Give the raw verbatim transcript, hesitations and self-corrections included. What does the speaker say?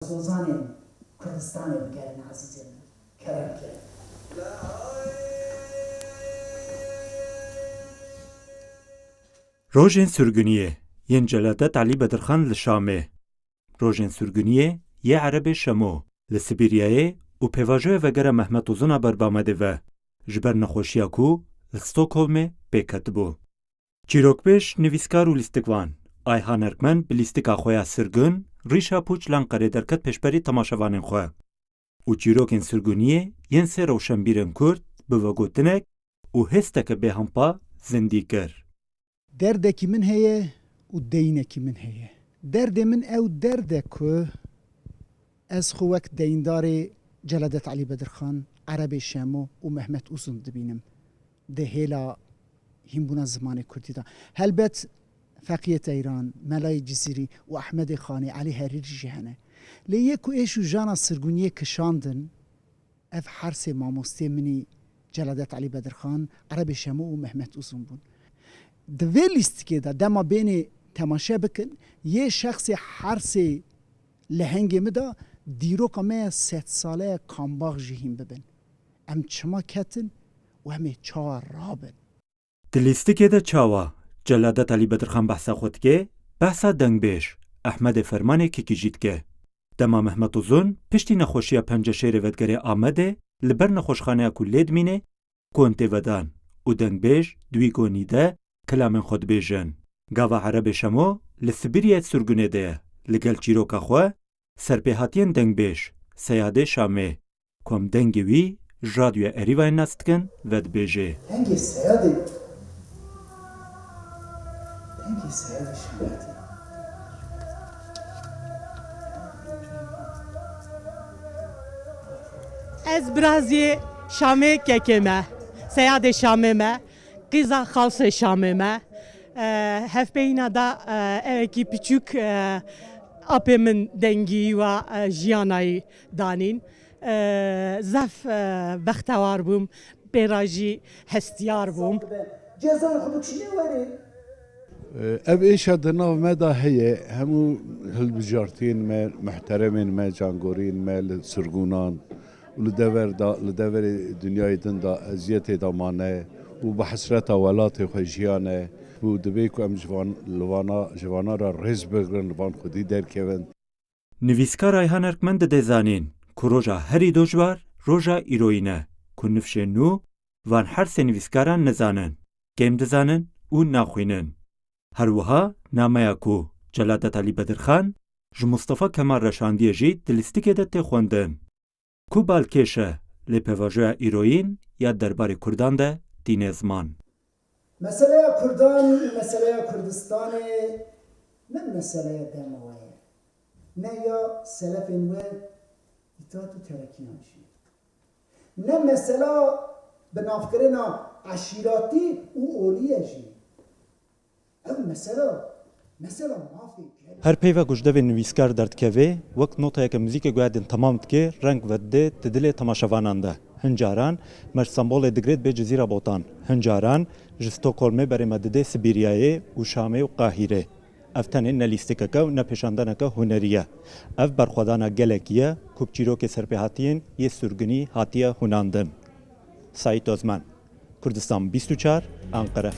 Zozanên Kurdistanê bigerin ezîzên min. Kerem ke. Rojên sirguniyê yên Celadet Elî Bedirxan li Şamê. Rojên sirguniyê yê Erebê Şemo li Sibîryayê û pêvajoya vegera Mehmet Uzun a ber bi Amedê ve ji ber nexweşiya ku li Stockholmê pê ketibû. Çîrokbêj, nivîskar û lîstikvan Ayhan Erkmen bi lîstika xwe ya Sirgun, rîşa pûç li Enqerê derket pêşberî temaşevanên xwe û çîrokên sirguniyê yên sê rewşenbîrên Kurd bi vegotinek û hêsteke bêhempa zindî kir. Derdekî min heye û deyînekî min heye. Derdê min ew derd e ku ez xwe wek deyîndarê Celadet Elî Bedirxan, Erebê Şemo û Mehmet Uzun dibînim di hêla hînbûna zimanê kurdî de. Helbet Feqiyê Teyran, Melayê Cizîrî û Ehmedê Xanê, Elî Herîrî jî hene. Lê yê ku êş û jana sirgûniyê kişandin, ev her sê mamosteyê min î Celadet Elî Bedirxan, Erebê Şemo û Mehmet Uzun bûn. Di vê lîstikê de dema bênê temaşe bikin, yê şexsê her sê lehengê min de dîroka me ya sedsale ya Kambax jî hîn bibin. Em çima ketin û em ê çawa rabin? Di lîstikê de çawa Celadet Elî Bedirxan behsa xwe dike, behsa dengbêj Ehmedê Fermanê Kikî jî dike. Dema Mehmet Uzun piştî nexweşiya penceşêrê vedigerê Amedê, li ber nexweşxaneya ku lê dimîne, kon tê vedan û dengbêj di wî gonî de kilamên xwe dibêjin. Gava Erebê Şemo li Sibîrya sirgunê de ye, li gel çîroka xwe serpêhatiyên dengbêj Seyadê Şamê, ku em dengê wî ji Radyoya Erîvayê nas dikin, vedibêje. Dengê Seyadê, dengê Seyadê Şamê tê. Ez biraziyê Şamê kekê me, Seyadê Şamê me, qîza xalsê Şamê me. E, hevpeyîna da, e, evekî piçûk, e, apê min dengî wa, e, jiyanayî danîn. E, zef, e, bextewar bûm, pê re jî hestiyar bûm. Cezayê xwe bikişîne werê. Ev êşa di nav me de heye, hemû hilbijartiyên me, muhteremên me, cangoriyên me li sirgûnan û li dever de, li deverê dinyayê din de eziyetê de mane û bi hesreta welatê xwe jiyane û dibê ku em ji van, li vana, ji vana re rêz bigrin, li van xwedî derkevin. Nivîskar Ayhan Erkmen dide zanîn ku roja herî dojbar roja îroyîn e, ku nifşên nû van her sê nivîskaran nizanin, kêm dizanin û naxwînin. Her wiha nameya ku Celadet Elî Bedirxan ji Mustafa Kemal re şandiye jî di lîstikê de tê xwendin. Ku balkêş e, lê pêvajoya îroyîn ya derbarê Kurdan de tîne ziman. Meseleya Kurdan, meseleya Kurdistanê ne meseleya dema we ye. Ne ya selefên we îtaat û terekiyan jî. Ne mesela binavkirina eşîratî û olî ye jî. Ev mesela, mesela mafê gel. Her peyva ku ji devê nivîskar derdikeve, wek noteyeke muzîkê guya din temam dike, reng vedide di dilê temaşevanan de. Hin caran me ji Stenbolê digre dibê Cizîra Botan. Hin caran ji Stockholmê berê me didê Sibîryayê û Şamê û Qahîrê. Ev tenê ne lîstikeke û ne pêşandeneke hunerî ye. Ev berxwedana gelekî ye ku bi çîrokê serpêhatiyên yê sirgunî hatiye hûnandin. Saîd Ozmen, Kurdistan bîst û çar, Anqere.